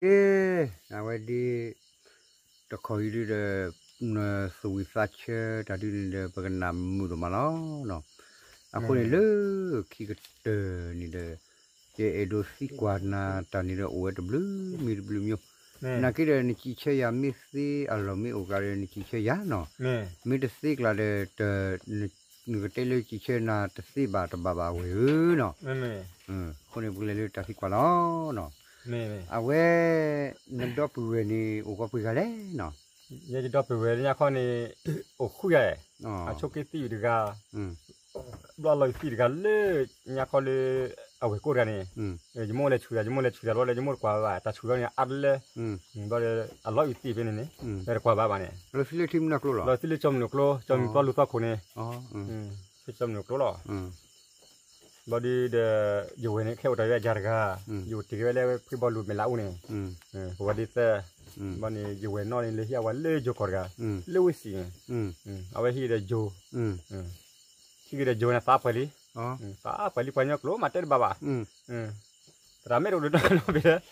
ကဲ, အဝဲဒ် တခီအံၤဒုဒီး နသးဝံၣ်သးဆၢတၢ်ဒုန့ၣ်ဒီး ပကနၣ်မုာ်ဒိၣ်မးလီၤ. အဃိန့ၣ်လၢ ခံကတၢၢ်န့ၣ်ဒီး ယအဲၣ်ဒိးသံကွၢ်နၤတၢ်န့ၣ်ဒီး အိၣ်ဝဲတဘျုးမံၤတဘျုးမံၤ, နာ်က့ဒီး နစံးဆၢယၤမ့ၢ်သ့ အလီၢ်မ့ၢ်အိၣ်ကဒီး နစံးဆၢယၤနီၤ, မ့ၢ်တသ့ကျါဒီး နကတဲလၢစံးဆၢနၤတသ့ဘၣ်တဘၣ်ဘၣ်ဝဲဧၢနီၤ. အဃိန့ၣ် ပကလဲၤလၢတၢ်သံကွၢ်လီၤ. အဝဲ နဒီပုၢ်ဝဲၢ်န့ၣ် အိၣ်ကီးပှဲၤဂၤလဲၣ်နီၤ. ယဲယဒီပုၢ်ဝဲၢ်လၢညါခီန့ၣ် အိၣ်ဃုဂၤ, အဆိက့သံဝံၤတဂၤ, ဘျီလီၤယသံတဂၤ လၢညါခီလၢ အဝဲၢ်ကိးတဂၤန့ၣ်, ယမိၢ်လဲၤဆူၣ်ယၤ ယမိၢ်လဲၤဆူၣ်ယၤ ဘျီလၢယမိၢ်တကွၢ်ဘၣ် တၢ်ဆူၣ်လီၤန့ၣ် အါတလၢ, ဘျီလီၤယသံဖဲန့ၣ်န့ၣ် လၢတကွၢ်ဘၣ်ဘၣ်န့ၣ်, လီၤသံလၢထံမနုၤကျိလီၤ, လီၤသံလၢကၠီမနုၤကျိ, ကၠီမနုၤပျီလူၤသီခိၣ်န့ၣ်, ကၠီမနုၤကျိလီၤ. ဘျီဒုဒီး ယဝဲၢ်န့ၣ် ခဲအိၣ်တၢ်ဝဲအယၤတဂၤ, ယအိၣ်တ့ၢ်က့ၤဝဲလၢဖှံဘီလူၤမဲာ်လးအူန့ၣ်, ပဝဲဒ်သၢ, ဘျီန့ၣ် ယဝဲၢ်နီၢ်န့ၣ် လၢဟံၣ်အဝဲလၢယိၤကီၢ်တဂၤ, လၢဝ့ၢ်စံၣ်န့ၣ်, အဝဲဟံၣ်ဒီးယိၤ, ဟံၣ်က့ၤဒီးယိၤန့ၣ် သးပှဲၤလံ, သးပှဲၤလံပှၤကညီကျိာ်မးတဲတဘၣ်ဘၣ်, သရၣ်မ့ၢ်တအိၣ်ဒီးနီတဘ့ၣ်လၢ သရၣ်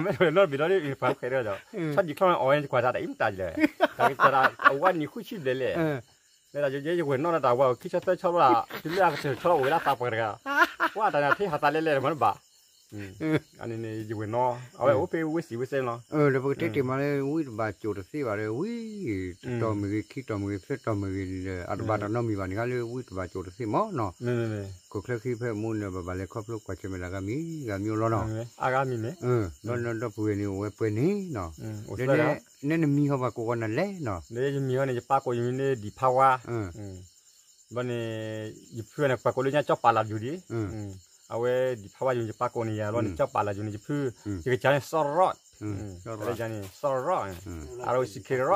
မ့ၢ်တအိၣ်ဒီးနီတဘ့ၣ်လီၤ ပှၤဃဲဒီး, ဆီဒံၣ်ချီန့ၣ် အီၣ်ဝဲန့ၣ်ကွၢ်တၢ်တၢ်အံၤမတၤလဲၣ်, တၢ်ကတၢၢ်အဝဲနံၣ်ဃုဆံဘျဲၣ်လဲၣ်, လၢတၢ်ယဲယဝဲၢ်နီၢ်ဒီးတၢ်ဝဲအီၤခံဆီသၢဆီလီၤ, တုၤလၢအကတၢၢ်ဆီလီၤအိၣ်ဝဲဒၣ်သးပှဲၤတဂၤ, ပှၤတၢ်န့ၣ်ထံဟးသးလဲၣ်လဲၣ်မနုၤဘၣ် အန့ၣ်န့ၣ် ယဝဲၢ်နီၢ် အဝဲအိၣ်ဖဲဝ့ၢ်စံၣ်ဝ့ၢ်စဲလီၤ. ဒီးပကတဲတ့ၢ်မးလၢ ဝံတဘၣ်ကၠိၣ်တသ့ဘၣ်ဒီး ဝံတတီၤမ့ၢ်ဂ့ၤ ခံတီၤမ့ၢ်ဂ့ၤ သၢတီၤမ့ၢ်ဂ့ၤန့ၣ်ဒီး အတဘၣ်တၢ်နီတမံၤဘၣ်န့ၣ် ခါလၢဝံတဘၣ်ကၠိၣ်တသ့မးနီၤ. ခိၣ်ချၢခံဖဲမူန့ၣ် ဘၣ်ဘၣ်လဲၤခီဖျိကွၢ်ဆၢၣ်မဲာ်တၢ်ဂၤမံၤဂၤမံၤလီၤနီၤ. ဘျီနဒီပုၢ်ဝဲၢ်န့ၣ် အိၣ်ဝဲပှဲၤန့ၣ်နီၤ. ဒီးနဲနမံၤဟီပှၤကိးဂီၤနၤလဲၣ်နီၤ. ဒီးယမံၤဟီန့ၣ် ယပၢ်ကိးယမံၤန့ၣ် ဒံၣ်ဖးဝါ ဘျီန့ၣ် ယဖုန့ၣ် ပှၤကိးလၢညါကၠီပာ်လၢ်ယူၤဒံး, အဝဲဒံၣ်ဖးဝါယူၤ ယပၢ်ကိးန့ၢ်ယၤ ဘျီန့ၣ် ကၠီပာ်လၢ်ယူၤန့ၣ် ယဖု, ယကစၢ်န့ၣ် စီၤရီၣ်, ယကစၢ်န့ၣ် စီၤရီၣ်, အရိစံးခ့ရီၣ်,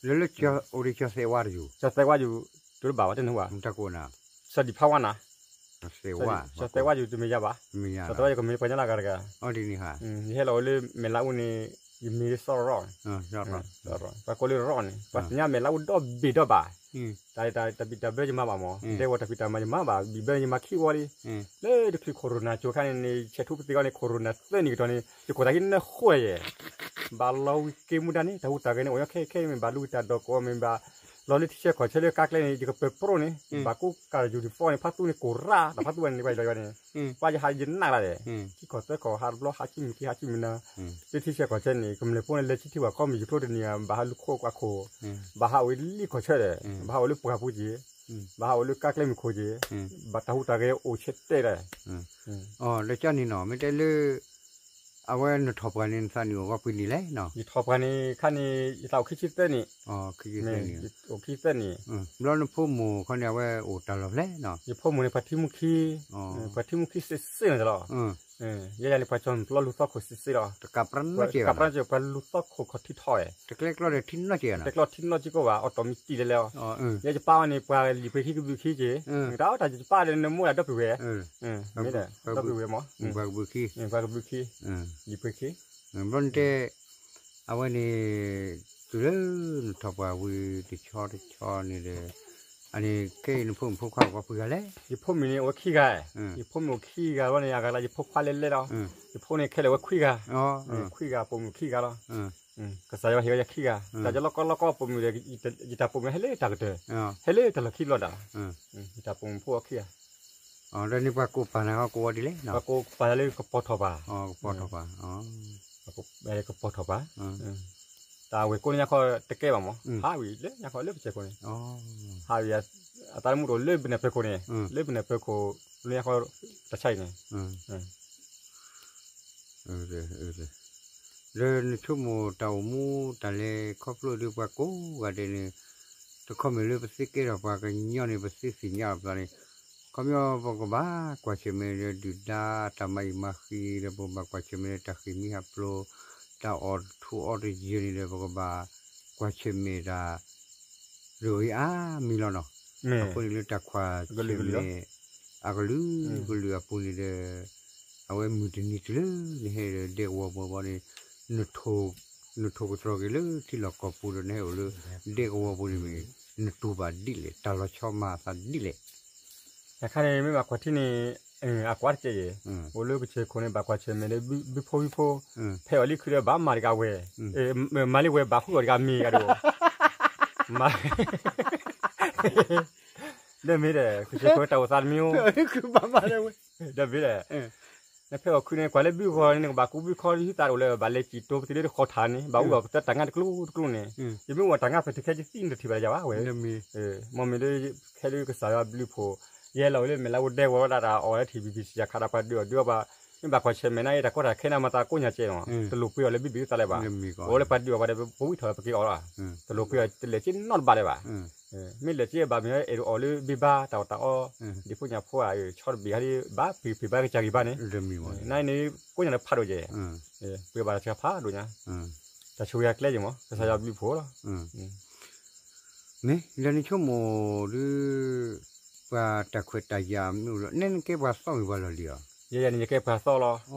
လၢလၢ အိၣ်ဒံးကၠီသဲးဝါတယူၤ, ကၠီသဲးဝါယူၤ တဘၣ်ဝဲတနုာ်ဘၣ်, စီၤဒံၣ်ဖးဝါနၤ, စီၤသဲးဝါယူၤတမ့ၢ်ယၤဘၣ်, စီၤသဲးဝါယူၤကမ့ၢ်ပှၤကညီလၢအဂၤတဂၤ, ယဟဲလီၤဝဲလၢမဲာ်လးအူန့ၣ် ယမံၤလၢစီၤရီၣ် ပှၤကိးလၢရီၣ်န့ၣ် ပှၤသ့ၣ်ညါမဲာ်လးအူဒီဘ့ၣ်ဒီဘၣ်, တၢ်တၢ်ဘံၣ်တၢ်ဘၢယမၤဘၣ်မး, ဒဲဝီၤတၢ်ဖံးတၢ်မၤယမၤဘၣ်, ဘံၣ်ဘၢယမၤခံဝီလံ, လၢတချုး corona ကၠိခါန့ၣ်န့ၣ် ယဆဲးထူပသံအီၤန့ၣ် corona သၢနံၣ်ကတီၢ်န့ၣ် ယကိးတၢ်ဟံးနၢဃိယဲၢ်, ဘၣ်လီၤဝံၤက့ၤမူဒါန့ၣ် တၢ်ဟူးတၢ်ဂဲၤန့ၣ် အိၣ်ညီခဲခဲမ့ၢ်ဘၣ် လူၤက့ၤတၢ်ဒီးကိးမ့ၢ်ဘၣ်, လီၤလၢထံဆၢကီၢ်ဆၢလၢကါကျဲန့ၣ် ယကပၢၤပြိန့ၣ် ဘၣ်ကိးကၢ်ယူၤနံၣ်ဖီန့ၣ် ဖါသူန့ၣ်ကိးရၣ် တၢ်ဖါသူဝဲန့ၣ် ပှၤယၤန့ၣ် ပှၤယဟးယနၢ်လၢ်ဒဲး, ထံကီၢ်သၢကီၢ်ဟးတဘျီ ဟးဆံမုၢ်ခံ ဟးဆံမုၢ်နၤ, လၢထံဆၢကီၢ်ဆၢန့ၣ် ကမျၢၢ်ဖိန့ၣ် လဲၤဆံထံဝဲ ခီမ့ၢ်ယကျိတနံၤ ဘၣ်ဟးလူၤခိၣ်ကွၢ်ခိၣ်, ဘၣ်ဟးအိၣ်လံကီၢ်ဆၢဒီး ဘၣ်ဟးအိၣ်လၢပှၢ်ပူၤက့ၤ, ဘၣ်ဟးအိၣ်လၢကါကျဲမုၢ်ခိၣ်က့ၤ, ဘၣ်တၢ်ဟူးတၢ်ဂဲၤအိၣ်ဆဲးတဲာ်ဒီး, ဒီးကၠီန့ၣ်နီၤ မ့ၢ်တဲလၢ အဝဲနထီၣ်ပှၢ်န့ၣ် နသးနံၣ်အိၣ်ဂီၢ်ပှဲၤနံၣ်လဲၣ်နီၤ. ယထီၣ်ပှၢ်န့ၣ် ခါန့ၣ် ယသးအိၣ်ခံဆံသၢနံၣ်, အိၣ်ခံဆံသၢနံၣ်, ဘျီနဖိမုၣ်ခီန့ၣ် အဝဲအိၣ်တၢ်လီၢ်ဖဲလဲၣ်နီၤ. ယဖိမုၣ်န့ၣ် ပှၤထံမူခံ, ပှၤထံမူခံစ့စ့န့ၣ်လီၤ. ယဲယၤန့ၣ် ပှၤကၠီၣ်ပျီလူၤသီခိၣ်စ့စ့လီၤ. တကးပြၢကၠီၣ် ပှၤလူၤသီခိၣ်ခီၣ်ထံးထီၣ်ဝဲ, တကျဲကျီဒီးထံနီၢ်က့ၤ, တကျဲကျီထံနီၢ်က့ၤကိးဘၣ် အီၣ်တီၢ်မံတံၢ်လဲၣ်လဲၣ်. ယဲယပၢ်ဝဲန့ၣ် ပှၤလံာ်ပှ့ၤခံကဘုးခံက့ၤ, တၢ်အီၣ်တၢ်ယပၢ်ဒီးနမိၢ်ဒီပုၢ်ဝဲၢ်, မ့ၢ်ဒီပုၢ်ဝဲၢ်မး, ပှၤကဘုးခံ, လံာ်ပှ့ၤခံ, ဘျီနတဲ အဝဲန့ၣ် တုၤလၢနထီၣ်ပှၢ်ဝံၤတဆီတဆီန့ၣ်ဒီး, အန့ၣ် ခဲအံၤနဖိမုၣ်ဖိခွါအိၣ်ကီးပှဲၤဂၤလဲၣ်. ယဖိမုၣ်န့ၣ် အိၣ်ဝဲခံဂၤ, ယဖိမုၣ်အိၣ်ခံဂၤဘျီန့ၣ် အဂၤလၢယဖိခွါလဲၣ်လဲၣ်လီၤ. ယဖိန့ၣ်ခဲလၢာ်ဝဲခွံဂၤ, ခွံဂၤ ပိာ်မုၣ်ခံဂၤလီၤ. ကစၢ်ယွၤဟ့ၣ်ဝဲယခံဂၤ, တၢ်ယလီၢ်ကီလီၢ်ကီပိာ်မုၣ်ဒီး ယတၢ်ပိာ်မုၣ်ဟဲလၢတၢ်ကတၢၢ်, ဟဲလၢတၢ်လီၢ်ခံဘျီဒၣ်, ယတၢ်ပိာ်မုၣ်ဖိအီၤခံဂၤ ဒီးန့ၣ်ပှၤကိးပာ်နၤဟီကိးဝဲဒ်လဲၣ်, ပှၤကိးပာ်လၢကပီၤထီၣ်ပၤ, ကပီၤထီၣ်ပၤ, ကပီၤထီၣ်ပၤ, တၢ်ဝဲၢ်ကိးန့ၣ်ညါခီတကဲဘၣ်မး, ဟးဝံၤလၢညါခီလၢပစဲးခိၣ်န့ၣ်, ဟးဝံၤ အတၢ်မူတအိၣ်လၢပနဲၣ်ပၢၤခိၣ်န့ၣ်, လၢပနဲၣ်ပၢၤခိၣ်လၢညါခီတၢ်ဆါအံၤန့ၣ် လၢနဆိကမိၣ်တၢ်အိၣ်မူတၢ်လဲၤခီဖျိဒီးပှၤကိးဂၤဒဲးန့ၣ်, တခီမ့ၢ်လၢပသ့ကဲထီၣ်ပှၤကညီန့ၣ် ပသ့သ့ၣ်ညါအီၤပသးန့ၣ်, ခီပညီပကဘၣ်ကွၢ်ဆၢၣ်မဲာ်ဒီးဒုၣ်ဒါတၢ်မၤအံၤမၤဃံၤ ဒီးပကဘၣ်ကွၢ်ဆၢၣ်မဲာ်ဒီးတၢ်ဃ့ၢ်မှံဟးဖျိး, တၢ်အီၣ်ထူအီတယၢၤန့ၣ်ဒီး ပကဘၣ်ကွၢ်ဆၢၣ်မဲာ်တၢ် ရဂ့ၤအါမံၤလီၤနီၤ. အဃိန့ၣ်လၢတၢ်ကွၢ်ဆၢၣ်မဲာ် အကလုာ်ကလုာ်အပူၤန့ၣ်ဒီး အဝဲမုၢ်တနံၤတုၤလၢနဟဲဒီးဒဲကဝီၤပူၤဘီန့ၣ် နထိၣ်ကတြီၤက့ၤလၢထံလီၢ်ကီၢ်ပူၤဒီးနဟဲအိၣ်လၢဒဲကဝီၤပူၤန့ၣ်မ့ၢ် နတူၢ်ဘၣ်ဒ်လဲၣ် တၢ်လီၤဆီမၤအသးဒ်လဲၣ်. တခါန့ၣ် မ့ၢ်ဘၣ်ကွၢ်ထံန့ၣ် အကွၢ်တကဲယဲ, အိၣ်လၢကဆဲးခိၣ်န့ၣ် ဘၣ်ကွၢ်ဆၢၣ်မဲာ်ဒီး ဘုဖိဘုဖိ, ဖဲအီၤလံခုဒီး ဘၣ်မၤတဂၤဝဲ, မၤလံဝဲဘၣ်ဃုအီၤတဂၤမ့ၢ်ဂၤဒီး, မၤ ဒီးမ့ၢ်ဒီး ကဆဲးခိၣ်တၢ်အိၣ်သးတမံၤအိၣ်, ဒီးမ့ၢ်ဒီး နဖဲအီၤခုန့ၣ် ကွၢ်လၢဘုဂီၤန့ၣ် နကဘၣ်ကူဘုခီဟံသးတအိၣ်လၢၤ ဘၣ်လဲၤစံၣ်တိၤပတုၤလၢတဃီၤထးန့ၣ် ဘၣ်အိၣ်ဒီးပတၢ်ငါတကျိၤတကျိၤန့ၣ်, ယမ့ၢ်အိၣ်တၢ်ငါပတုၤခဲယသံၣ်နတထံၣ်ဘၣ်ယၤဘၣ်ဝဲ, မ့မ့ၢ်လၢ ခဲလၢကစၢ်ယွၤဘျုးဖှိၣ်, ယဲလီၤဝဲလၢမဲာ်လးအိၣ်ဒဲကဝီၤလီၤတၢ်အီၣ်လၢထံၣ်ဘံၣ်ဘံၣ်စံၣ်ယၤခးဒီးပှၤဒုးအီၣ်ဒုးအီပှၤ, မ့ၢ်ဘၣ်ကွၢ်ဆၢၣ်မဲာ်န့ၣ် တၢ်ကီတၢ်ခဲန့ၣ် မၤသးကိးညါကဲနီၤ, တလိၣ်ပှ့ၤအီၤလၢဘံၣ်ဘံၣ်သးလၢၤဘၣ်, အိၣ်လၢပှၤဒုးအီၣ်ပှၤဒီး ပဝံထီၣ်ဝဲပက့ၤအီၣ်လီၤ, တလိၣ်ပှ့ၤအီၤတလဲၤက့ၤနီတဘၣ်လၢၤဘၣ်, မ့ၢ်လဲၤက့ၤဘၣ်မ့ၢ်အဲၣ်ဒိးအီၣ်လၢဘ့ၣ်ဘါတၢ်အီၣ်တၢ်အီ, ဒ်ဖိညၣ်ဖိဧါ, ဆီတဘ့ၣ်ဟဲဒ်ဘၣ်ပှ့ၤပှ့ၤဘၣ်ကစၢ်ဂံၢ်ဘါန့ၣ်, နန့ၣ်ကိးညါလၢဖးဒိၣ်ကဲ, ပှ့ၤဘၣ်တၢ်ဆါဖးဒိၣ်ညါ, တၢ်ဆိၣ်ဂ့ၤအကျဲက့ၤမး ကစၢ်ယွၤဘျုးဖှိၣ်လီၤ, မ့ၢ်လၢနဆိကမိၣ်ဒုး ပှၤတၢ်ခွဲးတၢ်ယာ်မ့ၢ်အိၣ်လီၤ နဲနကဲပှၤသီၣ်ဂ့ၤပှၤလီၢ်လံၤဧါ, ယဲယၤန့ၣ် ယကဲပှၤသီၣ်လီ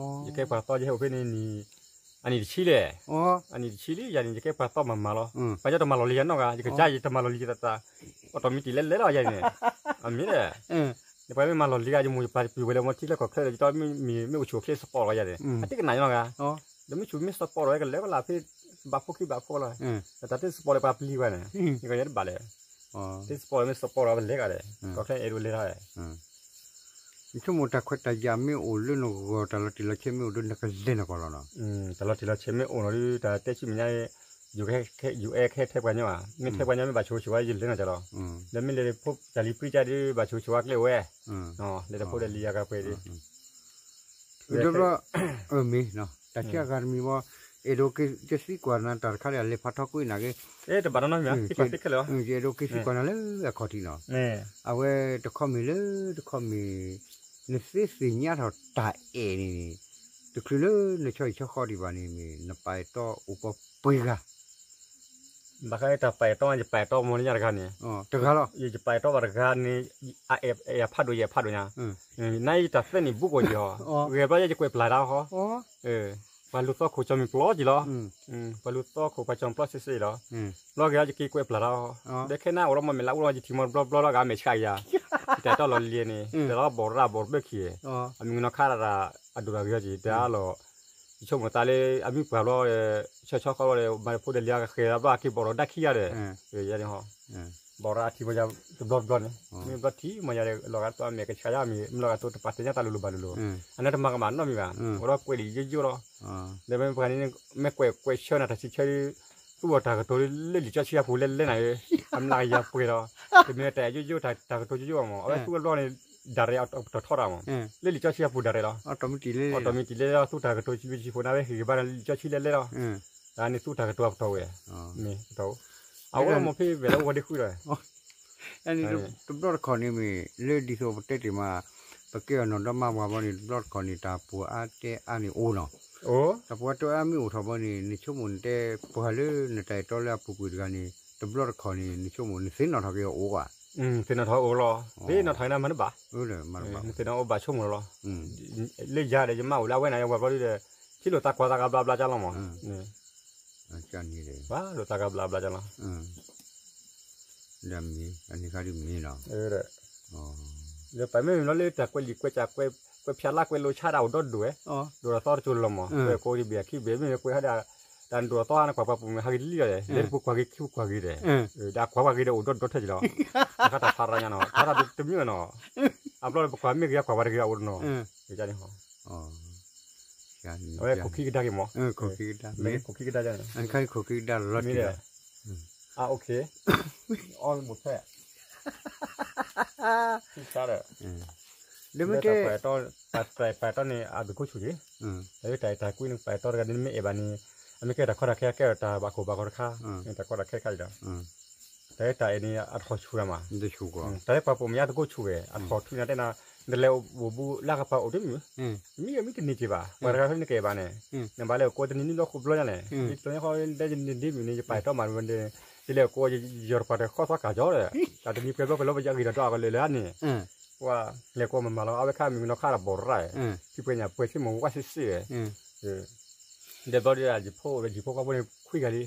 ၤ, ယကဲပှၤသီၣ် ယဟဲအိၣ်ဖဲန့ၣ် အနံၣ်တဆံလဲၣ်, အနံၣ်တဆံလံ ယၤန့ၣ် ယကဲပှၤသီၣ်မၤမၤလီၤ, ပှၤကညီတမၤလီၤလံၤယၤနီတဂၤ ယကစၢ်ယတမၤလီၤလံၤယသး, အီၣ်တီမံတံၢ်လဲၤလဲၤလီၤယၤန့ၣ်, အမ့ၢ်ဒီး နပှၤမ့ၢ်မၤလီၤလံၤဂၤ ယမိၢ်ယပၢ်ပှ့ၤဝဲလၢမ့ၢ်ထံလၢကီၢ်ချၢဒီး ယတီမ့ၢ်မ့ၢ်အိၣ်ဆိးချ့စပီးလီၤယၤန့ၣ် အတကနၣ်ယနီတဂၤ, ဒီးမ့ၢ်ဆိးမ့ၢ်စပီးလီၤဝဲကလဲၤကလၢ်ဖဲ ဘၣ်ဖိခံဘၣ်ဖိလီၤ, တၢ်တစပီးလၢပှၤပျံၤဝဲန့ၣ် ယကယဲတဘၣ်လဲၣ်, တစပီးလီၤမ့ၢ်စပီးလီၤဝဲလဲၤဂၤဒီး ကီၢ်ချၢန့ၣ်အဲၣ်ဒိးလဲၤထီၣ် ယဆိကမိၣ်တၢ်ခွဲးတၢ်ယာ်မ့ၢ်အိၣ်လၢနဂီၢ် တၢ်လီၤတံၢ်လီၤဆဲးမ့ၢ်အိၣ်ဒီး နကလဲၤနဂီၢ်လီၤနီၤ, တၢ်လီၤတံၢ်လီၤဆဲးမ့ၢ်အိၣ်နီၤဒီး တၢ်တဲဆံမဲာ်ညါ ယအဲၣ်ခဲထဲပှၤကညီဧါ, မ့ၢ်ထဲပှၤကညီမ့ၢ်ဘၣ်ဆိၣ်ဂ့ၤ ဆိၣ်ဝါ ယလဲၤနီၤကလီၤ, ဒီးမ့ၢ်လဲၤဖိတၢ်လံၤပြံကါဒီး ဘၣ်ဆိၣ်ဂ့ၤဆိၣ်ဝါကျဲအိၣ်ဝဲ, လဲၤတဖိဒီးလံၤယၤကပှဲၤဒီး မ့ၢ် တၢ်ဆံးအဂၤတမံၤဘၣ်, အဲၣ်ဒိးက့ၤသံကွၢ်နၤတၢ်တခါဒီး အလဲၤဖးထီကွံာ်နၤက့, တဘၣ်နီတမံၤ ယအဲၣ်ဒိးက့ၤသံကွၢ်နၤလၢအခီၣ်ထံးနီၤ, အဝဲတခီမ့ၢ်လၢတခီမ့ၢ် နသ့သ့ၣ်ညါထီၣ်တၢ်အဲၣ်န့ၣ်န့ၣ် တချုးလၢနဆီဟံၣ်ဆီဃီဒံးဘၣ်န့ၣ်မ့ၢ် နပာ်အဲၣ်တီအိၣ်ကီးပှဲၤဂၤ ဘၣ်ဃးတၢ်ပာ်အဲၣ်တီ ယပာ်အဲၣ်တီမ့ၢ်လၢညါတဂၤန့ၣ်, တဂၤလီၤ, ယပာ်အဲၣ်တီဘၣ်တဂၤန့ၣ်, အအဲၣ်ဖးဒိၣ်ယအဲၣ်ဖးဒိၣ်ညါ, နယတၢ်သၢနံၣ်ဘူးကီၢ်က့ၤဟီ, ဂဲၤဘျီယဲယကွဲးပျၢ်တၢ်ဟီ, ပှၤလူၤသီခိၣ်ကၠီမံၤပျီက့ၤလီၤ, ပှၤလူၤသီခိၣ်ပှၤကၠီမံၤပျီစ့စ့လီၤ, ဘျီဂဲၤလီၤယက့ၤကွဲးပျၢ်တၢ်ဟီ, ဒီးခဲနၢ်အိၣ်လီၤမ့ၢ်မဲာ်လးအိၣ်လီၤ ယထံၣ်မီတဘျီဘျီလီၤ ဂၤမဲာ်ဆှးက့ၤယၤ, ယတၢ်အဲၣ်တီလီၤလံၤန့ၣ် တၢ်လီၤဘီၣ်ရၣ်ဘီၣ်တဘၢၣ်ခံ, အမံၤကနီၤခါတၢ် အဒိၣ်တၢ်ဂ့ၤအီၤက့ၤ တၢ်လီၤ ယဆိကမိၣ်သးလၢ အမံၤပှၢ်ဘျီဒီး ဆၢဆီဃီဘျီဒီး မၤတဖိဒီးလံၤအကဃဲၤလီၤဘျီ အက့ၤဘီၣ်ဒီးဒါခံဂၤဒီး ယၤန့ၣ်ဟီ ဘီၣ်ဒီးအထံၣ်မီၤယၤတဘျီတဘျီန့ၣ် မ့ၢ်ဘျီထံၣ်မီၤယၤဒီး လီၤဂာ်တိၢ်အမဲာ်ကဆှးယၤမ့ၢ် မ့ၢ်လီၤဂာ်တိၢ်တပာ်သ့ၣ်ညါတၢ်လိၤလိၤဘၣ်လိၤလိၤ အန့ၣ်တမၤကမၣ်နီတမံၤဘၣ် အိၣ်ဒီးကွဲးလံာ်ယိယိလီၤ ဒီးမ့ၢ်ပှၤန့ၣ် မ့ၢ်ကွဲးကွဲးဆၢနၤတၢ်စံးဆၢ သူၣ်အီၤတၢ်ကတိၤလၢလံာ်စီဆှံအပူၤလဲၣ်လဲၣ်နၤဧၢ အမျးကယၤပှဲၤဒီး တမ့ၢ်တၢ်ယိယိတၢ်ကတိၤယိယိဘၣ်မး အဝဲသူၣ်ဝဲဘျီန့ၣ် ဒၣ်ရဲၣ်အတထီၣ်တၢ်မး လၢလံာ်စီဆှံအပူၤဒၣ်ရဲၣ်လီၤ အီၣ်တီမံၤတံၢ်လၢ သူၣ်တၢ်ကတိၤစံးဘျုးစံးဖှိၣ်နၤဝဲဟ့ၣ်ဂံၢ်ဘါနၤလံာ်စီဆှံလဲၣ်လဲၣ်လီၤ တၢ်န့ၣ်သူၣ်တၢ်ကတိၤအပတီၢ်ဝဲ မ့ၢ်ပတီၢ် အဝဲမ့ၢ်ဖဲဝဲလၢအဝဲဒၣ်ဃုဒီး တဘျီတခီၣ်န့ၣ်မ့ၢ် လၢဒ်သိးပတဲတ့ၢ်မး ပကဲအီၤနီၢ်ဒီမါဝၤဘီန့ၣ် တဘျီတခီၣ်န့ၣ် တၢ်ပှၤအါတဲအါန့ၣ်အိၣ်နီၤ တၢ်ပှၤတအါမ့ၢ်အိၣ်ထီၣ်ဘီန့ၣ် နဆိကမိၣ်နတဲပှၤလၢနတၢ်အဲၣ်တီလၢအပူၤကွံာ်တဂၤန့ၣ် တဘျီတခီၣ်န့ၣ် နဆိကမိၣ်နသ့ၣ်နီၣ်ထီၣ်က့ၤအအိၣ်ဧါ သ့ၣ်နီၣ်ထီၣ်အိၣ်လီၤ သ့ၣ်နီၣ်ထီၣ်က့ၤနမၤတဘၣ် နသ့ၣ်နီၣ်အိၣ်ဘၣ်ဆိကမိၣ်လီၤ လၢယၤဒီးယမါအိၣ်လၢအဝဲန့ၣ် ယဝၤဘျီဒုဒီး ထံၣ်လိာ်သးကွၢ်သးဂၤဘျါဘျါကၢ်လီၤမး ဘၣ်လိာ်သးဂၤဘျါဘျါကၢ်လီၤ ဒီးမ့ၢ် အန့ၣ်ခါဒ်မ့ၢ်လီၤ ဒီးပမ့ၢ်မ့ၢ်လီၤလၢတၢ်ကွဲးလံာ်ကွဲးစၢ် ကွဲးဖၠးလါကွဲးလိာ်ဆါဒၣ်အိၣ်ဒီဒိၣ်ဝဲ ဒိၣ်ဒီးသီတကၠိလီၤမး ကွဲးကိးဒံးဘ့ၣ်ခံဘ့ၣ် မ့ၢ်ကွဲးဟဲဒၣ် တၢ်ဒိၣ်ဒီးသီဟါန့ၣ် ကွၢ်ပှၤပိာ်မုၣ်ဟးဂ့ၤလံလီၤဒီး လဲၤတပူၤကွၢ်ဂ့ၤခံပူၤကွၢ်ဂ့ၤဒီး ဒီးအကွၢ်ပှၤဂ့ၤဒီးအိၣ်ဒီဒိၣ်ထဲက့ၤလီၤ တၢ်ခါတၢ်ဖးရၤညါနီၤ တၢ်ခါတၢ်တမံၤနီၤ အဘျီပကွၢ်မ့ၢ်ဂ့ၤကွၢ်ပှၤတဂ့ၤအအိၣ်တနီၤ အဝဲခိၣ်ခံကဒါက့ၤမး ခိၣ်ခံကဒါ ခိၣ်ခံကဒါလီၤတံၢ်လီၤ အ okay အီၣ်မူးထဲ ဒီးမ့ၢ်တဲ တၢ်ပာ်တီန့ၣ် အဘျုးခိၣ်ဆူၣ်က့ၤ တၢ်တၢ်ကွံန့ၣ် ပာ်တီတဂၤန့ၣ်မ့ၢ်အဲၣ်ဘၣ်န့ၣ် အမ့ၢ်ကဲတၢ်ခီတၢ်ခဲကဲဒီးတၢ်ဘၣ်ခိၣ်ဘၣ်ဃီတခါ တၢ်ခီတၢ်ခဲတခါအံၤဒီး တၢ်အဲၣ်တၢ်အဲၣ်န့ၣ် အတခီဆူၣ်ဒၣ်မး တၢ်လၢပှၤပိာ်မုၣ်ညါတကိးဆူၣ်ဝဲ အတခီဆူၣ်န့ၣ်တဲနၤ နလဲၤအိၣ်ဘူးလၢကပၤအိၣ်တမုာ် မ့ၢ်မ့ၢ်တန့ၢ်က့ၤဘၣ် ပှၤတဂၤဖဲန့ၣ်ကဲဘၣ်န့ၣ် နဘၣ်လဲၤအိၣ်ကိးတနံၤနံၤလီၤဃိဘျီညါန့ၣ် ယတနံၤဃီဒဲယနံၤဒ်မုၢ်န့ၣ် ယပာ်တီမးန့ၣ် ယလဲၤအိၣ်ကိး ယီၤတပှၤတခီသီကၢ်ကၠီဒီး တၢ်တနံၤပှဲၤဘျီပှဲၤလီၤပယီၤအဂ့ၢ်ဒီးဒီးအကလၢာ်လၢန့ၣ် ပှၤလဲၤကိးမၤမၤလီၤ အဝဲခါမုၢ်ကနီၤခါဒီးဘီၣ်ရၣ် ထံပှဲၤညၣ်ပှဲၤထံမုၢ်ဝါဆ့ဆ့ ဒီးဘျီဒီးယဖိဒီးယဖိခွါဖိန့ၣ်ခွံဂၤလံ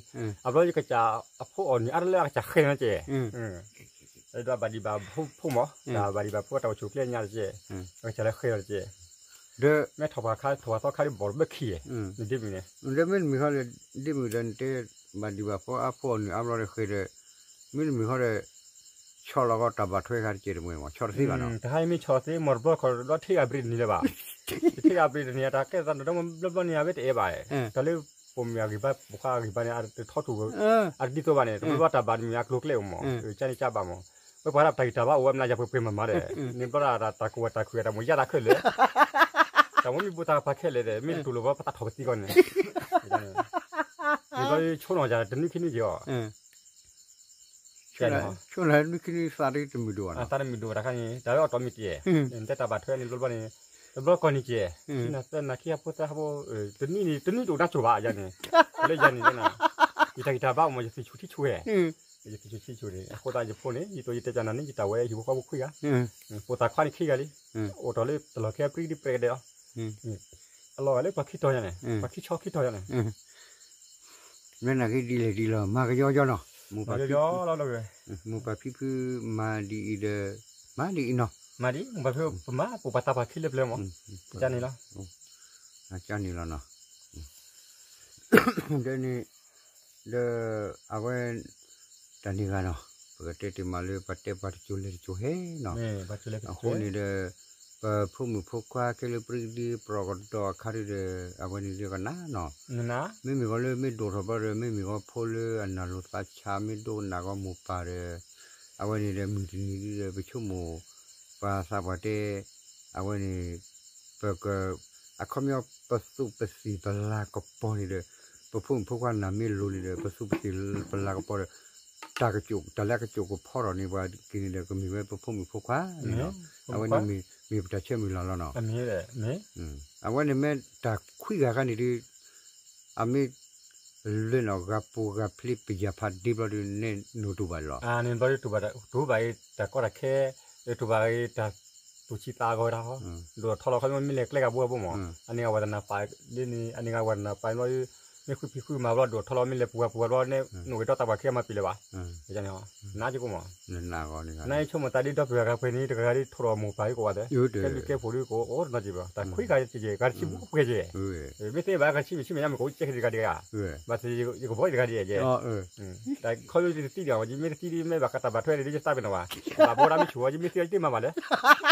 အဘျီယကစၢ်အဖိအီၣ်န့ၣ် အါတလၢအကစၢ်ဃဲၤန့ၣ်ကဲ ဒ်ဘၣ်ဒံးဘၣ်ဖှိၣ်မး, တၢ်ဘၣ်ဒံးဘၣ်ဖှိၣ်တၢ်အိၣ်ဆူၣ်အိၣ်ချ့ညါတက့ၢ်, အကစၢ်လၢဃဲလီၤတက့ၢ်, မ့ၢ်ထီၣ်ပှၤခါ ထီၣ်ပှၤသီခါဒ်ဘီၣ်တဘၢခံဧါ, ဒ်မုၢ်န့ၣ်, ဒီးမ့တမ့ၢ်ဃီဒီး ဒ်မုၢ်ဒီးနတဲ ဘၣ်ဒံးဘၣ်ဖှိၣ်အါဖှိၣ်အီၤနုာ်အါဘျီဒီးဃဲဒီး, မ့တမ့ၢ်ဃီဒီး ဆီၣ်လီၤကီးတၢ်ဘၣ်ထွဲခါတက့ၢ်တမ့ၢ်မး, ဆီၣ်တသ့ဘၣ်နီၤ, တဟါအံၤမ့ၢ်ဆီၣ်သ့ မီၢ်တဘျီခီဒီးထံဂၤဘြံးတန့ၢ်လၢၤဘၣ်, တထံဂၤဘြံးတန့ၢ် တၢ်ကဲသးဒီးမ့ၢ်ဘျီဘျီန့ၣ် အဝဲတအဲၣ်ဘၣ်, တၢ်လၢပိာ်မုၣ်အဂံၢ်ဘါ ပိာ်ခွါအဂံၢ်ဘါန့ၣ် အတထီထူၣ် အတဒ်သိးဘၣ်န့ၣ် တဘျီဘျီတၢ်ဘၣ်တမုာ်အကျိၤအကျဲအိၣ်မး, ကန့ၣ်ကဘၣ်မး, ဝဲပှၤဒၣ်တၢ်ဂံၢ်တၢ်ဘါအိၣ်ဝဲမနုၤယၤပှဲၤပှဲၤမးမးဒီး, န့ၣ်ဘျီဒၣ်တၢ်ကူၣ်ဘၣ်တၢ်ခုၣ်တၢ်မုာ်ယါတၢ်ခဲလၢာ်, တၢ်မ့ၢ်မ့ၢ်ဘူးတၢ်ဖးခဲလၢာ်ဒီး မ့ၢ်တတူၢ်လိာ်ဘၣ်ပတၢ်ထီၣ်ပသံကီးန့ၣ်, န့ၣ်ဘျီဆိနီၤယၤတနွံခံနွံက့ၤအီၤ ဆိနနွံခံနွံသးတမုာ်ဒိၣ်ဘၣ်နီၤ, သးတမုာ်ဒိၣ်တခါန့ၣ် တၢ်ဝဲအီၣ်တီမံၤတက့ၢ်, နတဲတၢ်ဘၣ်ထွဲန့ၣ်ဘျီဘျီန့ၣ်, တဘျီကီၢ်န့ၣ်က့ၢ်, နသၢနၤခံဟးဖိသၢဟးဖိ, တနွံန့ၣ် တနွံတအိၣ်နါစိၤဘၣ်ယၤန့ၣ်, လၢယၤန့ၣ်, ယတၢ်ဂံၢ်တၢ်ဘါအိၣ်မး ယသ့ၣ်ဆူၣ်ထံဆူၣ်ဝဲ, ယသ့ၣ်ဆူၣ်ထံဆူၣ်န့ၣ် အဃိသတးယဖိန့ၣ် ယတိၤယတဲပၠးနၤန့ၣ် ယတၢ်ဝဲဟံၣ်ဖိဃီဖိခွံဂၤ, ပိာ်သၣ်ခွါန့ၣ်ခံဂၤလံ, အိၣ်တ့ၢ်လၢတလီၢ်ခဲအပြံဒ်ပြဲကဒဲးလီၤ, အလီၤဂာ်လၢပှၤခံတီၤညါန့ၣ် ပှၤခံဆီခံတီၤညါန့ၣ် မ့ၢ်နာ်က့ဒ်လဲၣ်ဒ်လဲၣ် မၤကယီကယီနီၤ, မိၢ်ပၢ်ဖံဖု, မိၢ်ပၢ်ဖံဖုမၤဒ်အံၤဒီး, မၤဒ်အံၤနီၤ, မၤဒ် မိၢ်ပၢ်ဖံဖု ပမၤပိာ်ပှၤသးပှၢ်ခံလၢပျၢၤမး, ကန့ၣ်လီၤ, ကန့ၣ်လီၤနီၤ, ဒီးန့ၣ်, ဒီး, အဝဲ, တၢ်န့ၣ်ဂၤနီၤ, ပကတဲတ့ၢ်မးလၢပှၤတဲပှၤတစိၤလဲၤတစိၤဟဲနီၤ, အဃိန့ၣ်ဒီး, ပဖိမုၣ်ဖိခွါကဲလၢပြံဒ်ပြဲကဒီးအခါဒ်ဒီး, အဝဲန့ၣ်ဒီးကနၣ်နီၤ, မ့မ့ၢ်ဂီၤလၢမ့ၢ်ဒိၣ်ထီၣ်ဘျီဒီး မ့မ့ၢ်ဂီၤဖိလၢအနၢ်လိၤသးဆး မ့ၢ်ဒိကနၣ်ဂီၤမိၢ်ပၢ်ဒီး, အဝဲန့ၣ်ဒီးမုၢ်တနံၤဒ်ဒီး ပဆိကမိၣ်, ပှၤသးပှၢ်တဲ, အဝဲန့ၣ်, ပက, အခီပညီပသူးပသံၣ်ပလၤကပီၤန့ၣ်ဒီး, ပဖိမုၣ်ဖိခွါနၢ်မ့ၢ်လိၤန့ၣ်ဒီး ပသူးပသံၣ်ပလၤကပီၤဒီး, တၢ်က, တၢ်လၢအကစိာ်ကဖီထီၣ်န့ၣ် ပှၤက့ၤန့ၣ်ဒီး ကမ့ၢ်ဝဲပဖိမုၣ်ဖိခွါန့ၣ်လီၤ, အဝဲန့ၣ်မ့ၢ်ပတၢ်ဆၢမုၢ်လၢ်လီၤနီၤ, အဝဲန့ၣ်မ့ၢ်တၢ်ခွံဂၤခါန့ၣ်ဒီး, အမ့ၢ် လၢနီၤ ဂၤပူၤဂၤဖျ့ပယၢ်ဖးဒ့ဘျီဒီး နဲၣ်နုာ်တူၢ်ဘၣ်လီၤ, န့ၣ်ဘျီဒီး တူၢ်ဘၣ်အံၤတၢ်ကီတၢ်ခဲ, တူၢ်ဘၣ်အံၤတၢ်သူၣ်ဆံးသးဂီၤတၢ်ဟီ, ဒိၣ်ထီၣ်လီၤခီမ့ၢ်လဲၤကျဲဂၤဘိဂၤဘိမး, အန့ၣ်ဂၤဝဲတနၢ်ပာ်, ဒ်န့ၣ် အန့ၣ်ဂၤဝဲတနၢ်ပာ်ဘျီ, မ့ၢ်ဃုဖံးဃုမၤဘျီ ဒိၣ်ထီၣ်လီၤမ့ၢ်လဲၤပူၤဂၤပူၤဂၤဘျီန့ၣ် နအိၣ်ဂ့ၤဒီးတၢ်ဘၣ်ခံဂၤမၤပံာ်လၢၤဘၣ်, နက, နဆိကမိၣ်တၢ်ဒ်ဒီပုၢ်ဝဲၢ်ဂၤပှဲၤန့ၣ် တဂၤဂၤဒ်ထိၣ်ဒီးမိၢ်ပၢ်ဒ်ကိးဂၤဒဲး, ကဲဘျုးကဲဖှိၣ်ဒ်ကိးအိၣ်တနီၤက့ၤဘၣ်, တၢ်ခွံဂၤက့ၤ ဂၤတဆံဘၣ်ပှဲၤက့ၤ မ့ၢ်သ့ဘၣ်ဂၤတဆံမ့ၢ်ဆံမ့ၢ်ညါမ့ၢ်ကအိၣ်ကဲက့ၤတဂၤဒ်ဂၤ, ဘၣ်သ့ၣ်ယကဘီတဂၤဒ်ဂၤ, တၢ်ခီယတသံဒံးဘၣ် ယမ့ၢ်တသံဒ်မ့ၢ်ဘၣ်ဃးတၢ်ဘၣ်ထွဲန့ၣ် ယသးပ့ၤနီၣ်ဘၣ်, ဘၣ်ဘီဒၣ်မ့ၢ်ဆူၣ်ဝဲ ယမ့ၢ်သံယတ့ၢ်မၤဘၣ်လၢ,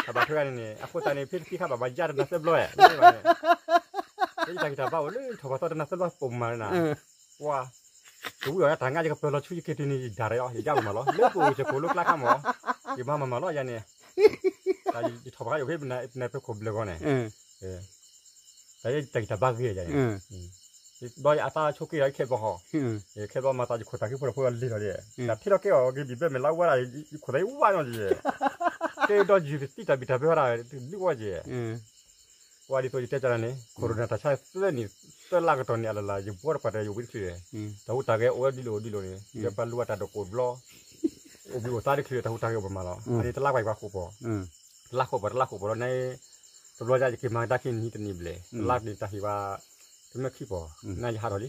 တၢ်ဘၣ်ထွဲဂၤန့ၣ်န့ၣ် အဃိသတးန့ၣ် ဖဲတသံခါဘၣ်မၤယါတနၤသၢဘျီဝဲ, မ့ၢ်ဘၣ်န့ၣ်, ဖဲယတၢ်ဂံၢ်တၢ်ဘါအိၣ်လၢထီၣ်ပှၤသီတနၤသၢဘျီပိာ်မုၣ်မၤန့ၣ်နၤ, ပှၤ ကဝံၣ်အီၤတၢ်ငါယကပၢၤလီၤဆူယက့ၤတုၤန့ၣ် ယဒၣ်ရဲၣ်အီၤ ယယါမၤမၤလီၤ လၢပအိၣ်စ့ၢ်ကီးလၢကျါခါမး, ယမၤမၤမၤလီၤယၤန့ၣ်, တၢ်ယထီၣ်ပှၤကါယအိၣ်ဖဲပနၢ်ပခိၣ်ဘျၢၣ်ဂီၤန့ၣ်, တၢ်ယတၢ်ဂံၢ်တၢ်ဘါဂ့ၤယၤန့ၣ်, ဘျီယအသးဆိးက့ဒီးယခဲဘီဃီ, ခဲဘီမၤသးယခိၣ်သးဃံဖိတဖိအလံၤလီၤဒီး, တၢ်ထံၣ်လီၤကဲအီၤဂ့ၤဘံၣ်ဘၢမဲာ်လါဝါဒၣ်, ယခိၣ်သးယဝါနီၤယဲ, ကဲဒီးယုၢ်တံၢ်တၢ်ဘံၣ်တၢ်ဘၢဝဲဒၣ်, ဒုးဝဲယဲ ပှၤဒ်သိးယတဲတၢ်န့ၣ် ခိၣ်ရိၣ်နၢ်တၢ်ဆါသၢနံၣ် သၢလါကတီၢ်န့ၣ် အလၢ်လၢ် ယဘှီတပှၢ်တၢ်ယအိၣ်ဝံၤတချုး, တၢ်ဟူးတၢ်ဂဲၤအိၣ်ဝဲဒ်လဲၣ်အိၣ်ဒ်လဲၣ်န့ၣ် ယပှၤလူၤအတၢ်ဒိၣ်ကိၢ်ဘျီ, အိၣ်ဘှံးအိၣ်သါတချုးတၢ်ဟူးတၢ်ဂဲၤအိၣ်ပမၤလီၤ, အန့ၣ်တလါပှဲၤပှၤဃိးပီၤ, တလါဃိးပီၤ တလါဃိးပီၤလီၤန့ၣ်, တဘျီညါယက့ၤမၤကဒါခံနံၤတနံၤဘျဲၣ်, တလါတနံၤတၢ်ဟ့ၣ်ဝဲ, တမ့ၢ်ခံပီၤ, နယဟးထီၣ်လံ,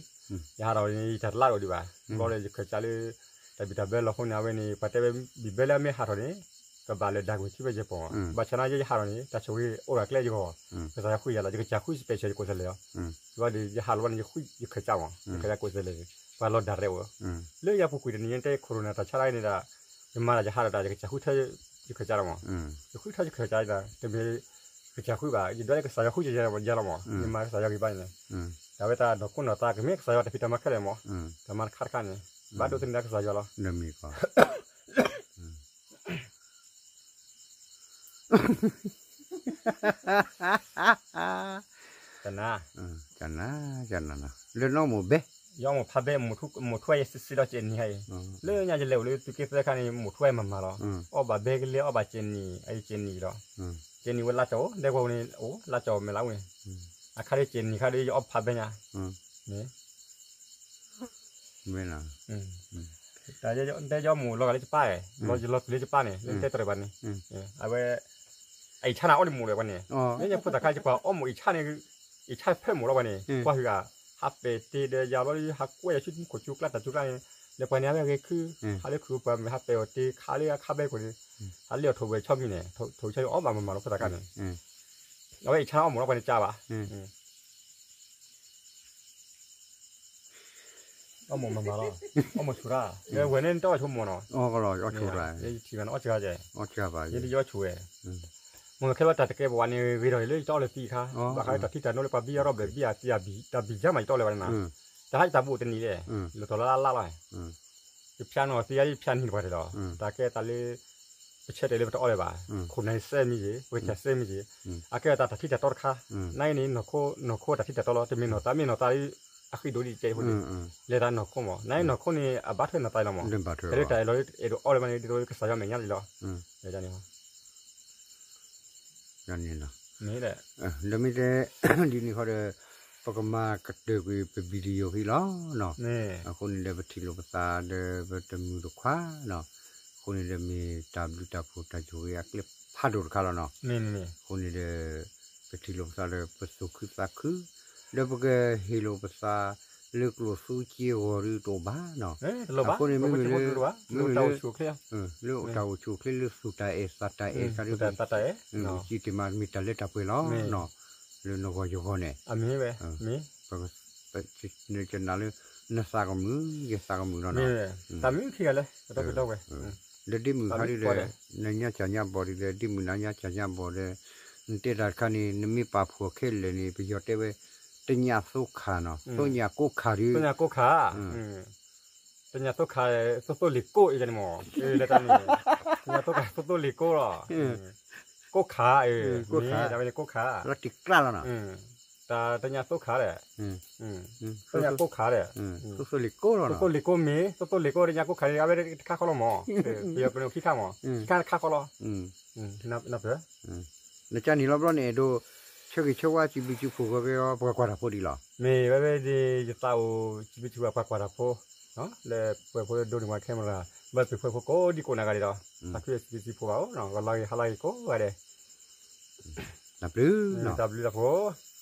ယဟးထီၣ်န့ၣ် ယတၢ်တလါအိၣ်ဒံးဘၣ်, ဘျီဒီးယခၢၣ်စးလၢ, တၢ်ဘံၣ်တၢ်ဘၢလီၤဃိန့ၣ် အဝဲန့ၣ် ပှၤတဲဝဲဘံၣ်ဘၢလၢအမ့ၢ်ဟးထီၣ်န့ၣ်, ကဘၣ်လဲၤဒၣ်ကွံာ်ထံဝဲယဲၢ်ပီၤ, ဘၣ်ဆၣ်နာ်ယဲယဟးထီၣ်န့ၣ် တၢ်ဆိၣ်ဂ့ၤအိၣ်ဒီးကျဲယဂီၢ်, ကစၢ်ယွၤဃုယၤလီၤ ယကစၢ်ဃု special ယကိးစဲးလဲၣ်လီၤ, ဘျီဒီးယဟးလီၤဘၣ်န့ၣ် ယဃုယခၢၣ်စးမး ယခၢၣ်စးကိးစဲးလဲၣ်န့ၣ်, ပှၤလီၤဒၣ်ရဲၣ်အိၣ်, လၢယၤပူၤကွံာ်တနံၤညါတဲခိၣ်ရိၣ်နၢ်တၢ်ဆါတၢ်န့ၣ်ဒီး, ယမၤဒီးယဟးထီၣ်ဒီး ယကစၢ်ဃုထၢယခၢၣ်စးလီၤမး, ယဃုထၢယခၢၣ်စးဒီး တမ့ၢ်, ယကစၢ်ဃုဘၣ် ယဒွးလၢကစၢ်ယွၤဃုယၤလီၤမး ယမၤကစၢ်ယွၤဂ့ၤဘၣ်န့ၣ်, တၢ်ဝဲတၢ်နီၢ်ခိနီၢ်သး ကမ့ၢ်ကစၢ်ယွၤတၢ်ဖံးတၢ်မၤခဲလၢာ်မး, တၢ်မၤတခါတခါန့ၣ်, ဘၣ်ဒိးသန့ၤကစၢ်ယွၤလီၤ ကနၤ, ကနၤ, ကနၤ, လၢနီၢ်မိၢ်ဘဲ, ယမိၢ်ဖးဘဲ မိၢ်ထူၣ်ဝဲယစံးစံးဒီးကဲနံၤဟါအံၤ, လၢညါယလဲၤအိၣ်လၢသုးက့သၢခါန့ၣ် မိၢ်ထူၣ်ဝဲမၤမၤလီၤ, အီၣ်ဘၣ်ဘဲကလဲ အီၣ်ဘၣ်ကဲနံၤ အံၤကဲနံၤလီၤ, ကဲနံၤဝဲလါကၠီၣ် ဒဲကဝီၤန့ၣ် အိၣ်လါကၠီၣ်မဲာ်လါဝဲန့ၣ်, အခါဒ်ကဲနံၤခါဒ်ယအီၣ်ဖးဘဲညါ, န့ၣ် မ့ၢ်, တဲယမိၢ်လီၤဂာ်လၢယပၢ်, လီၤယလီၤတုၤလၢယပၢ်န့ၣ် လၢယတဲတရံးဘၣ်န့ၣ်, အဝဲ, အအံၤဆါနၤအီၣ်လံမိၢ်လၢပှၤန့ၣ်, လၢညါဖိသၣ်ခါယပှၤအီၣ်မိၢ်အံၤဆါန့ၣ်, အံၤဆါဖဲမိၢ်လီၤပှၤန့ၣ် ကွၢ်ဟုဂၤ, ဟးပဲာ်တ့ၢ်ဒီးယၤဘျီ ဟးကွဲယၤဆူမူခိၣ်ဆူကျါတၢ်ဆူကျါန့ၣ်, လၢပှၤန့ၣ်ဟးဝဲဂဲၤခု, ဟးလၢခုပှၤမ့ၢ်ဟးပဲာ်အီၤတ့ခးလၢအခါဘဲကိးန့ၣ်, ဟးလၢအီၣ်ထိးဝဲဆီမံၤန့ၣ်, ထိးဆီအီၣ်ဘၣ်မၤမၤလီၤဖိသၣ်ခါန့ၣ်, အဝဲအံၤဆါအီၣ်မ့ၢ်လီၤပှၤန့ၣ်ကၢ်ဘၣ်, အီၣ်မ့ၢ်မၤမၤလီၤ, အီၣ်မ့ၢ်ဆူၣ်ရၣ်, ဝဲန့ၣ်တအီၣ်ဆိကမိၣ်နီၤ, ယထံၣ်ဘၣ်န့ၣ်အီၣ်စှၤကဲ, ယတယီဆူၣ်ဝဲ, မ့ၢ်ခဲလၢာ်တၢ်တကဲပဝးန့ၣ် ဂ့ၤထီၣ်လၢယတအီၣ်လၢသံအခါ, ဘၣ်ဃးတၢ်ထံတၢ်နိလၢပှၤဘံအရီၣ်ဘျဲၣ်ဘံအတၢ်ဘံၣ်ယါမးယတအီၣ်လၢၤဘၣ်န့ၣ်နီၤ, တၢ်ဟးယတၢ်ဘူးတနံၤလဲၣ်, လီၤတီၤလၢအလါလီၤ ယဖၠါနီၢ်သံယါ ယဖၠါနံၤတပှၢ်တၢၢ်လီၤ, တၢ်ကဲတၢ်လၢ ပဆဲးတဲာ်လၢပတအီၣ်လၢၤဘၣ်, ခိၣ်နၢ်စဲမ့ၢ်ဂ့ၤ, ဝဲကၢ်စဲမ့ၢ်ဂ့ၤ, အကဲတၢ်တၢ်ထံတၢ်တီတခါ, နအံၤန့ၣ် နီၢ်ခိတၢ်ထံတၢ်တီလီၤ, တမ့ၢ်နီၢ်သးမ့ၢ်နီၢ်သး အဃံဒိၣ်ဒံးကဲအဃိန့ၣ်, လဲၤတၢ်နီၢ်ခိမး, နအံၤနီၢ်ခိန့ၣ် အဘၣ်ထွဲနီၢ်သးလီၤမး, တၢ်လၢတၢ်အဲၣ်ဒိးအဲၣ်ဒိးအီၣ်လၢၤဘၣ်န့ၣ် ဒ်သိးကစၢ်ယွၤမဲာ်ညါလံလီၤ, န့ၣ် န့ၣ်လီၤ, လၢမ့ၢ်တဲ ဒ်န့ၣ်ဃီဒီး ပကမၤကတၢၢ်ကွံာ်ပ video ဃီလီၤနီၤ, အဃိန့ၣ်ဒီးပထံၣ်လိာ်ပသးဒီးပတမုာ်တခွါနီၤ, အဃိန့ၣ်ဒီးမ့ၢ်တၢ်ဘျုးတၢ်ဖှိၣ်တၢ်ယိၣ်ဂ့ၤအကျဲဖးဒိၣ်တခါလီၤနီၤ, အဃိန့ၣ်ဒီး ပထံၣ်လိာ်ပသးလၢပသူၣ်ခုသးခု, ဒီးပကဟ့ၣ်လိာ်ပသးလၢကျိၣ်စူက့ဂီၤဒ်တအိၣ်ဘၣ်နီၤ, အဃိန့ၣ်မ့မ့ၢ်လၢ မ့မ့ၢ်လၢ လၢတၢ်အိၣ်ဆူၣ်အိၣ်ချ့ လၢအိၣ်တၢ်အိၣ်ဆူၣ်အိၣ်ချ့လၢသူၣ်တၢ်အဲၣ်သးတၢ်အဲၣ်ခါဒ် စံးတ့ၢ်မးမ့ၢ်တၢ်လၢတၢ်ပှဲၤလီၤနီၤ, လၢနဂီၢ်ယဂီၢ်န့ၣ်, နကနၣ်လၢ နသးကမုာ် ယသးကမုာ်လီၤနီၤ, တၢ်မုာ်ခံဂၤလၢ ဒီပုၢ်ဝဲၢ် ဒီးဒ့မုၣ်ခါဒ်ဒီး နညါစၢ်ညါဘီၣ်ဒ်ဒီး ဒ့မုၣ်နညါစၢ်ညါဘီၣ်ဒီး နတဲတၢ်တခါန့ၣ် နမ့ၢ်ပာ်ဖှိၣ်ခဲလၢာ်န့ၣ် ပယီၤတဲဝဲ တညၣ်သိခါနီၤ, သိညၣ်ကိးခါဒ် သိညၣ်ကိးခါ တညၣ်သိခါ သိသိလ့ၣ်ကိးအံၤန့ၣ်မး, လၢတၢ်န့ၣ် တညၣ်သိခါသိသိလ့ၣ်ကိးလီၤ, ကိးခါ ကိးခါ မ့ၢ်ဒၣ်ဝဲန့ၣ်ကိးခါ လီၤတံၢ်ကျါလီၤနီၤ, တၢ်တညၣ်သိခါဒီး သိညၣ်ကိးခါဒီး သိသိလ့ၣ်ကိးလီၤနီၤ, သိသိလ့ၣ်ကိးမ့ၢ် သိသိလ့ၣ်ကိးတညၣ်ကိးခါန့ၣ် အဝဲတခါဃီလီၤမး, ပယီၤပနီၣ်ခံခါမး, ခံခါတခါဃီလီၤ, နပၢၢ် နကနၣ်လီၤဘျီန့ၣ် အဲၣ်ဒိး ဆၢဂ့ၤဆၢဝါ စံးဘျုးစံးဖှိၣ်ဂီၤက့ၤအီၤ ပှၤကွၢ်တၢ်ဖိဒ်လီၤ, မ့ၢ်ဝဲဝဲဒ်ယသးအိၣ် စံးဘျုးစံးဖှိၣ်ပှၤကွၢ်တၢ်ဖိ လၢပှၤဖိဒိန့ၣ် ပှၤ camera ဘၣ်ပှၤဖိကိးဒံကိးနၤဂၤဒဲးဒီး သးခုစံးဘျုးစံးဖှိၣ်ဘၣ်အိၣ် ဂီၤလၢဂ့ၤဟါလၢဂ့ၤကိးဂၤဒဲး, တၢ်ဘျုး တၢ်ဘျုးတၢ်ဖှိၣ်